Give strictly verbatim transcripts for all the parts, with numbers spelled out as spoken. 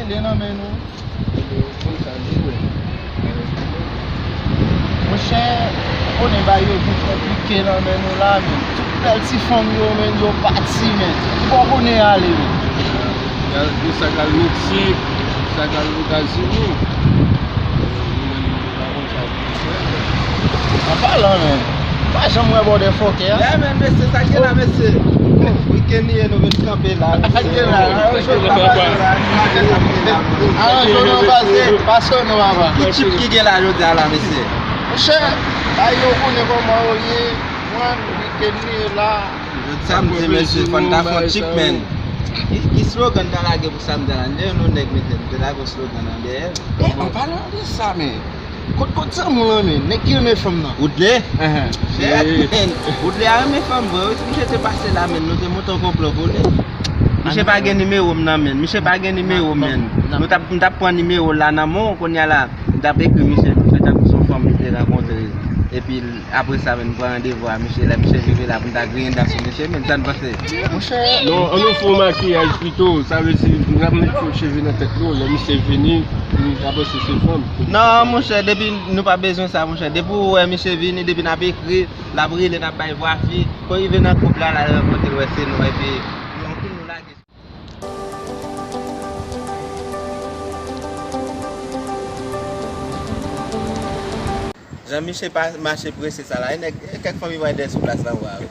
Li nan men nou. Monchè, ou konnen bagay yo vin konplike nan men nou la, men tout bèl ti fanm yo, men yo pati, men. Ki bò konnen ale, men? Sa k al Meksik, sa k al Etazini. An palan, men, m pa janm wè bòdè fòkè a. Yeah, men, mesye, sa k gen la, mesye? Wikenn li ye, nou vin kanpe la, mesye. Sa k gen la, la, yo jwe pa pase la, aranje sa pou nou. Aranje nou pase, pase nou avan. Ki tip ki gen la jodi a la, mesye? Monchè, ay yo konnen kòman yo ye, mwen, wikenn li ye la. Jodi samdi, mesye, fò n ta fè yon tip, men. Ki, ki slogan n ta lage pou samdi a la? N te jwenn yon nèg mete, n te lage yon slogan nan dèyè l. Men, an palan de sa, men. Kot, kot zanmi w lan, men? Nèg ki renmen fanm nan. Woodley? Ehn. Shit, men. Woodley a renmen fanm vre, wi. Misye te pase la, men. Nou te monte yon konplo pou li. Misye pa gen nimewo m nan, men. Misye pa gen nimewo m, men. Nou t ap, m t ap pran nimewo l la nan men w, kounye a la, m t ap ekri misye, misye tankou se yon fanm li te rankontre. Epi, apre sa, men, m pran randevou a misye. Lè misye rive la, pou m ta griyen dan sou misye, men, sa n panse? Monchè. Non, an nou fè yon makiyaj pito. Sa vle di, n ap met fo cheve nan tèt nou. Lè misye vini, nou ta panse se fanm. Non, monchè, depi nou pa bezwen sa, monchè. Depi ou wè misye vini, depi n ap ekri, l ap rele, n ap bay vwa fi. Pou rive nan koup la, la, l rankontre l, wè se nou, epi nou, nou lage. Jan Miche pa mache prese sa la, e nèg, e kèk fanmi va dèyè sou plas la, w a wi.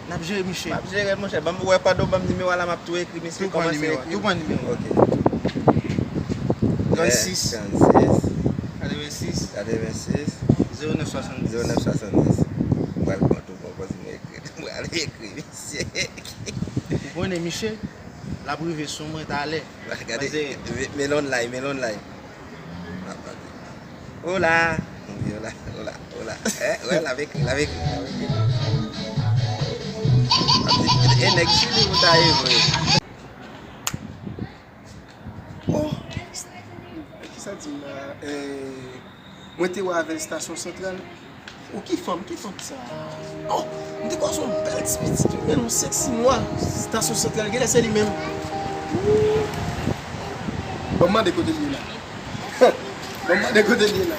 N ap jere Miche. M ap jere l, monchè. Ban m wè, pandan w ban m nimewo a la, m ap tou ekri, mesye. Tou pran kòmanse nimewo a, ekri. Tou pran nimewo a, ok. Trannsis. Trannsis. Katrevensis. Katrevensis. Zewo nèf swasanndis. Zewo nèf swasanndis. M pral pran tou, bon, kontinye ekri. M pral ekri, mesye. Ou konnen, Miche, l ap rive sou mwen talè. Gade, me, me l online, me l online. Hola. Wi, hola, hola, hola. Eh, wè, l ap ekri, l ap ekri, l ap ekri. E nèg Chili ou ta ye vre. Oh, kisa di m la? Eh, mwen te wè avè l Estasyon Santral. Oh, ki fanm, ki fanm sa? Oh, m te kwè se yon bèl ti pitit, men yon sèksi nwa. Estasyon Santral, genlè se li menm. Ban m mande kote l ye la. Ban m mande kote l ye la.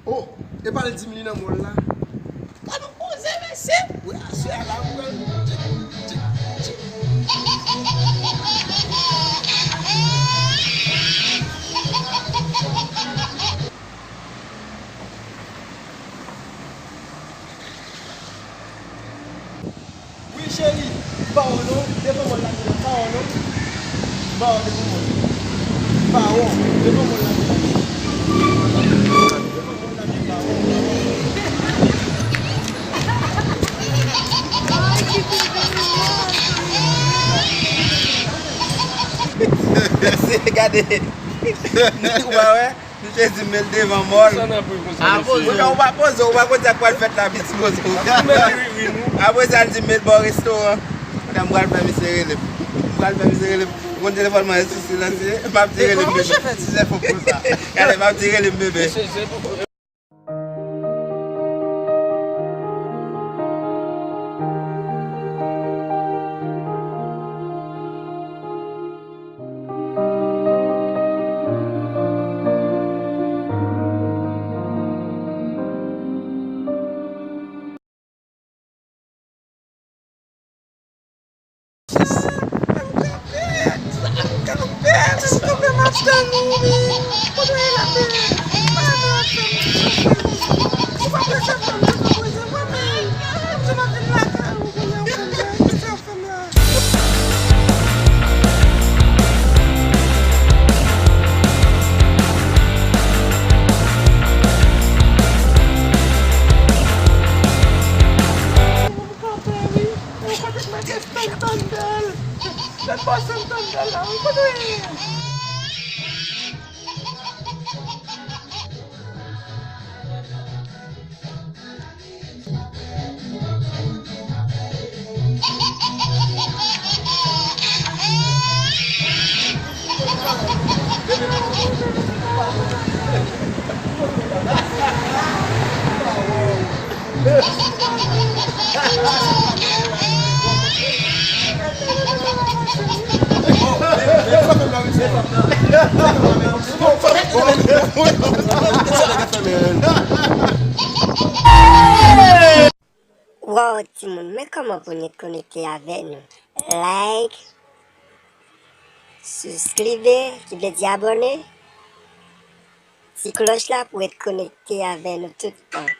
Oh, epa l di m li nan mòl la. Gad yon koze, mesye. Wi, aswè a la, m pral tchik, tchik, tchik. Wi, cheri, m pa wè w non, devan mòl la m ye la, m pa wè w non. M pa wè w devan mòl. M pa wè w devan mòl la m ye la. Devan mòl la m ye, m pa wè w. Mesye, gade. Ou pa wè? Misye di m met l devan mòl. Sa n ap ri konsa, mesye? Ou pa, ou pa poze, ou pa konn sa k pral fèt la, piti poze. Apre sa, l di m met l bò restoran. Kounye a m pral fè misye rele m. M pral fè misye rele m. Ou konn telefòn mwen sou silansye? M ap di rele m bebe. Gade, m ap di rele m bebe. Wow, timoun, men kòman pou nou konekte avè nou. Like, subscribe, ki vle di abòne. Ti klòch la pou ret konekte avè nou tout tan.